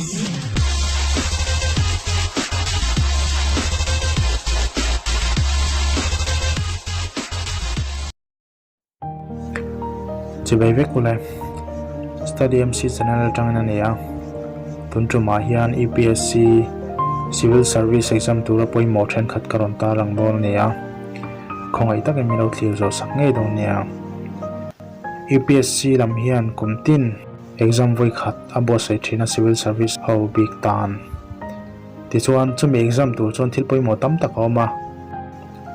Chibai vek ule Study MC channel atangin a ni a, tun tumah hian UPSC Civil Service exam tura pawimawh thenkhat ka rawn tarlang dawn a ni a, khawngaih takin min lo thlir zawh sak ngei dawn nia. UPSC lam hian kum tin exam vawi khat a buatsaih thin a Civil Service ho bik tan. Tichuan chumi exam tur chuan thil pawimawh tam tak a awm a.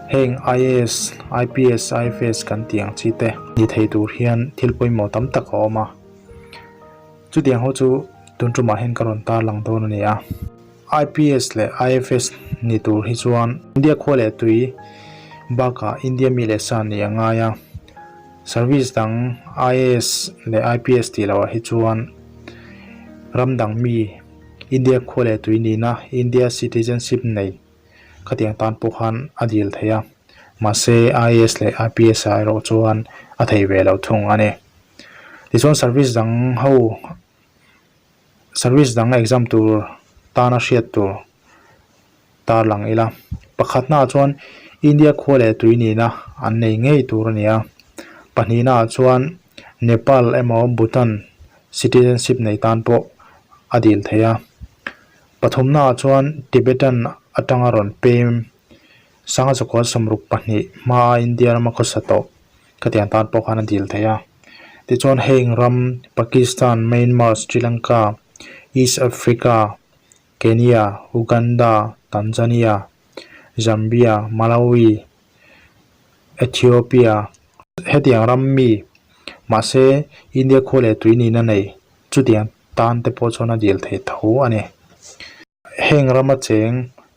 Heng IAS, IPS, IFS kan tih ang chi te ni thei tur hian thil pawimawh tam tak a awm a. Chutiang ho chu tun tumah hian ka rawn tarlang dawn a ni a. IPS leh IFS ni tur hi chuan India khua leh tui bakah India mi leh sa nih a ngai a. Service dang IAS leh IPS tih loh ah hi chuan ram dang mi India khua leh tui nihna India citizenship nei Khatiang tan pawh khan a dil thei a, mahse IAS leh IPS ah erawh chuan a thei ve lo thung a ni. Tichuan service dang ho service dang exam tur tana hriat tur tarlang ila. Pakhatna ah chuan India khua leh tui nihna an nei ngei tur a ni a, pahnihna ah chuan Nepal emaw Bhutan citizenship nei tan pawh a dil thei a. Pathumnaah chuan Tibetan atanga rawn pem Sanga Chakua 62 hmaa India rama khawsa tawh khatiang tan pawh khan a dil thei a. Tichuan heng ram Pakistan, Myanmar, Sri Lanka, East Africa, Kenya, Uganda, Tanzania, Zambia, Malawi, Ethiopia hetiang ram mi mahse India khua leh tui nihna nei chutiang tan te pawh chuan a dil thei tho a ni. Heng rama cheng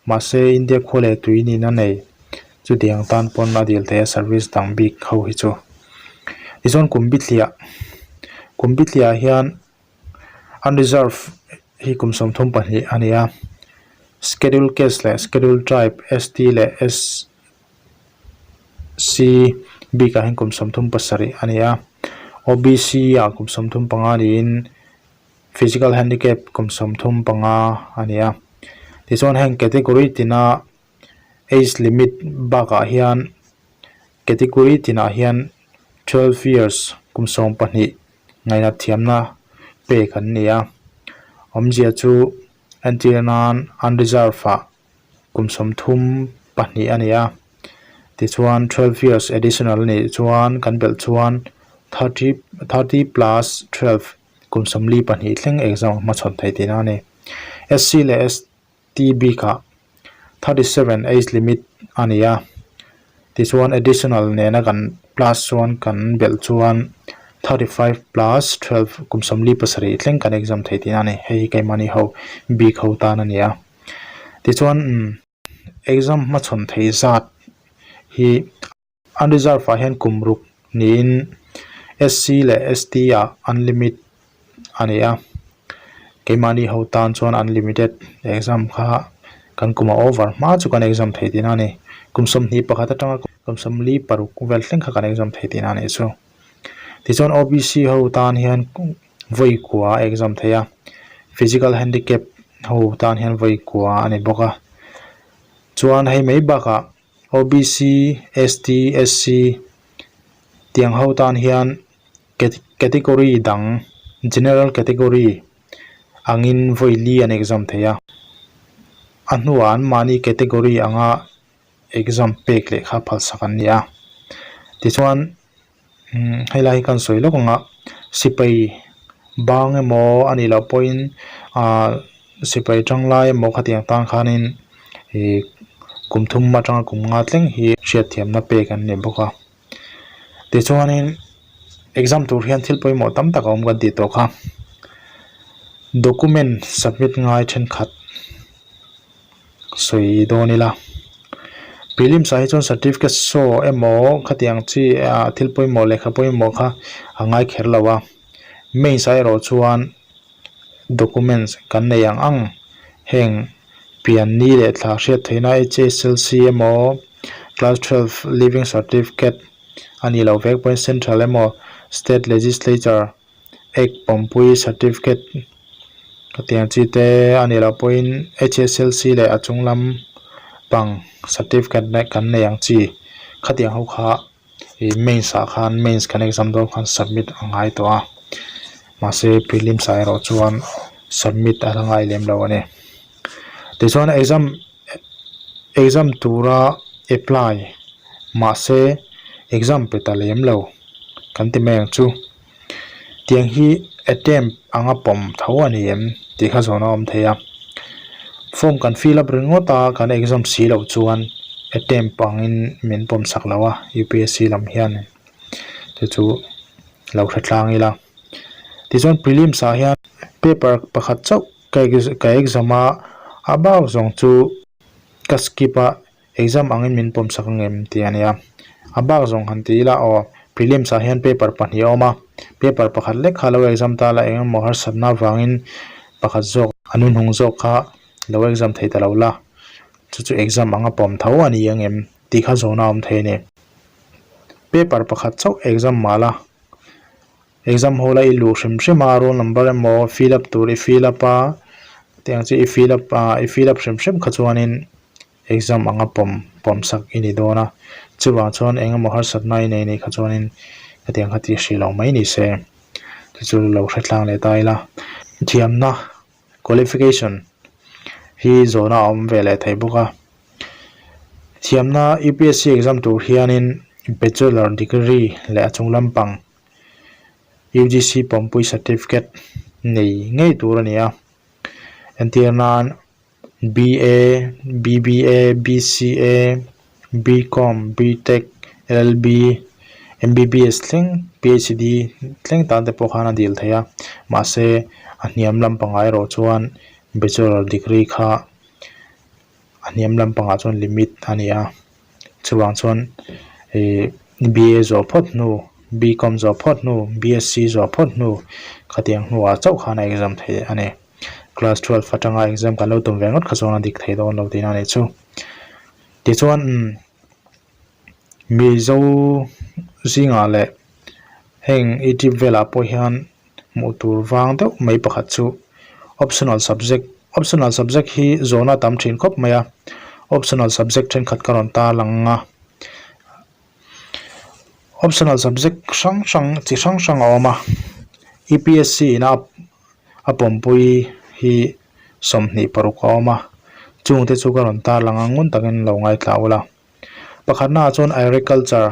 mahse India khua leh tui nihna nei chutiang tan pawn a dil thei a service dang bik ho hi chu. Tichuan kum bithliah kum bithliah hian unreserved hi kum 32 a ni a, schedule caste leh schedule tribe ST leh SC bikah hian kum 37 a ni a, OBC ah kum 35 niin physical handicap kum 35 a ni a. Tichuan heng category tina age limit bakah hian category tinah hian 12 years kum 12 ngainat thiamna pek an ni a. Awmzia chu entir nan unreserved ah kum 32 a ni a. Tichuan 12 years additional a nih chuan kan belh chuan 30 plus 12 kum 42 thleng exam a hmachhawn thei tihna a ni. SC leh ST bikah 37 age limit a ni a. Tichuan additional nena kan plus chuan kan belh chuan 35 plus 12 kum 47 thleng kan exam thei tihna a ni. Hei hi keimahni ho bik ho tan a ni a. Tichuan exam hmachhawn thei zat hi unreserved ah hian kum ruk niin SC leh ST ah unlimit a ni a. Keimahni ho tan chuan unlimited exam kha kan kum a over hma chu kan exam thei tihna a ni. Kum 21 atanga kum 46 vel thleng kha kan exam thei tihna a nih chu. Tichuan OBC ho tan hian vawi kua a exam thei a, physical handicap ho tan hian vawi kua a ni bawk a. Chuan hei mai bakah OBC, ST, SC tiang ho tan hian category dang general category angin vawi li an exam thei a. A hnuah an mahni category anga exam pek leh kha phalsak an ni a. Tichuan helai hi kan sawi lawk ang a sipai bang emaw a nih loh pawhin ahh sipai tanglai emaw khatiang tan khanin ih kum thum atanga kum nga thleng hi hriatthiamna pek an ni bawk a tichuanin exam tur hian thil pawimawh tam tak a awm kan tih tawh kha document submit ngai thenkhat. Sawi dawn ila. Prelims ah hi chuan certificate show emaw khatiang chi ah thil pawimawh lehkha pawimawh kha a ngai kher lo a. Mains ah erawh chuan documents kan nei ang ang heng pian ni leh thla hriat theihna HSLC emaw class 12 leaving certificate a nih loh vek pawhin central emaw state legislature Act pawmpui certificate Khatiang chi te a nih loh pawhin HSLC leh a chung lam pang certificate kan nei ang chi khatiang ho kha ih mains ah khan mains kan exam dawn khan submit a ngai tawh a mahse prelims ah erawh chuan submit a la ngai lem lo a ni tichuan exam exam tura apply mahse exam pe ta lem lo kan ti mai ang chu. Tiang hi attempt anga pawm tho a ni em tih kha zawn a awm thei a form kan fill up ringawt a kan exam si loh chuan attempt angin min pawm sak lo a U_P_S_C lam hian chu chu lo hre tlang ila tichuan prelims ah hian paper pakhat chauh ka ka exam a a bak zawng chu ka skip a. Exam angin min pawm sak ang em tih a nia. A bak zawng han ti ila aw, prelims ah hian paper pahnih a awm a, paper pakhat lek kha lo exam ta la eng emaw harsatna avangin pakhat zawk a nuhnung zawk kha lo exam thei ta lo la, chu chu exam anga pawm tho a ni ang em tih kha zawhna a awm thei a ni. Paper pakhat chauh exam mah la, exam hall a i luh hrim hrim a, roll number emaw fill up tur i fill up a, tiang chu i fill up a, i fill up hrim hrim kha chuanin Exam anga pawm pawm sak i ni dawn a, chuvang chuan eng emaw harsatna i nei nih kha chuanin hetiang kha tih hrih loh mai ni se, chu chu lo hre tlang leh ta ila. Thiamna, qualification, hi zawhna a awm ve leh thei bawk a, thiamna UPSC exam tur hianin Bachelor degree leh a chung lampang UGC pawmpui certificate nei ngei tur a ni a, entir nan BA, BBA, BCA, BCom, BTech, LLB, MBBS thleng, PhD thleng tan te pawh khan a dil thei a, mahse a hniam lampangah erawh chuan bachelor degree kha a hniam lampangah chuan limit a ni a, chuvang chuan ih BA zawh phawt hnu, BCom zawh phawt hnu, BSc zawh phawt hnu khatiang hnuah chauh khan a exam thei a ni. Class 12 atanga exam kan lo tum ve ngawt kha chuan a dik thei dawn lo tihna a nih chu. Tichuan umm Mizo zingah leh heng youtube velah pawh hian hmuh tur vang deuh mai pakhat chu optional subject optional subject hi zawhna a tam thin khawp mai a optional subject thenkhat ka rawn tarlang a optional subject hrang hrang chi hrang hrang a awm a U_P_S_C in a a pawmpui hi 26 a awm a chungte chu ka rawn tarlang a ngun takin lo ngaithla ula pakhatna ah chuan agriculture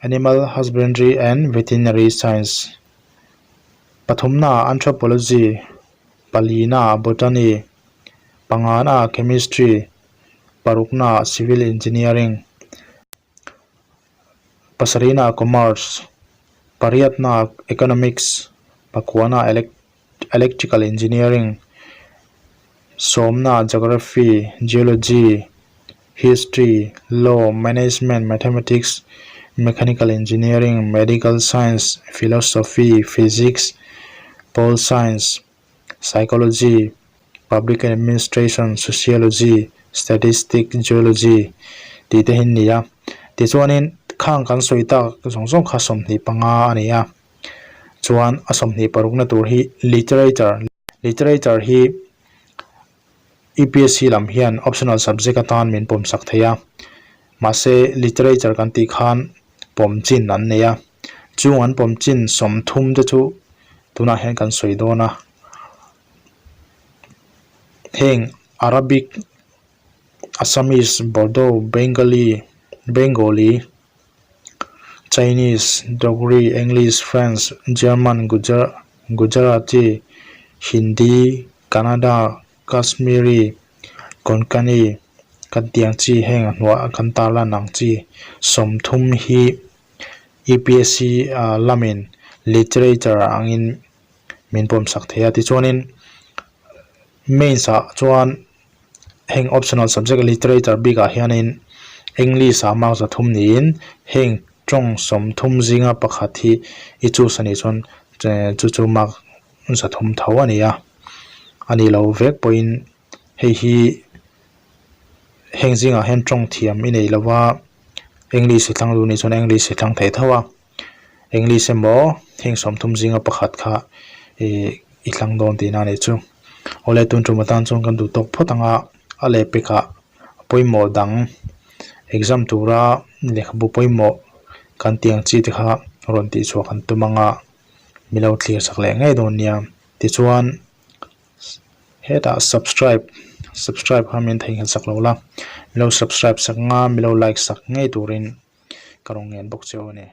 animal husbandry and veterinary science pathumna ah anthropology palina ah botany pangana ah chemistry parukna ah civil engineering. Pasarihna ah commerce, pariatna ah economics, pakuana ah electrical engineering, sawmna ah geography, geology, history, law, management, mathematics, mechanical engineering, medical science, philosophy, physics, pol science. Psychology, Public Administration, Sociology, Statistics, Geology tih te hi an ni a. Tichuanin khang kan sawi tak zawng zawng kha 25 a ni a. Chuan a 26 na tur hi Literature, Literature hi UPSC lam hian optional subject atan min pawm sak thei a. Mahse Literature kan tih khan pawm chin an nei a. Chung an pawm chin 30 te chu tunah hian kan sawi dawn a. Heng Arabic, Assamese, Bodo, Bengali, Bengali, Chinese, Dogri, English, French, German, Gujarati, Hindi, Kannada, Kashmiri, Konkani kan tih ang chi heng a hnuaiah kan tarlan ang chi 30 hi UPSC lamin literature angin min pawm sak thei a tichuanin mains ah chuan heng optional subject literature bikah hianin English ah mark 3 niin heng tawng 30 zinga pakhat hi i choose a nih chuan chu chu mark 3 tho a ni a a nih loh vek pawhin hei hi heng zingah hian tawng thiam i nei lova English i thlang duh nih chuan English i thlang thei tho a English emaw heng 30 zinga pakhat kha ih i thlang dawn tihna a nih chu. Awle tun tum atan chuan kan duh tawk phawt ang a, a lehpekah a pawimawh dang exam tura lehkhabu pawimawh kan tih ang chi te kha rawn tihchhuah kan tum ang a, mi lo thlir sak leh ngei dawn nia. Tichuan hetah subscribe subscribe kha min theihnghilh sak lo la, mi lo subscribe sak ang a, mi lo like sak ngei turin ka rawn ngen bawk che u a ni.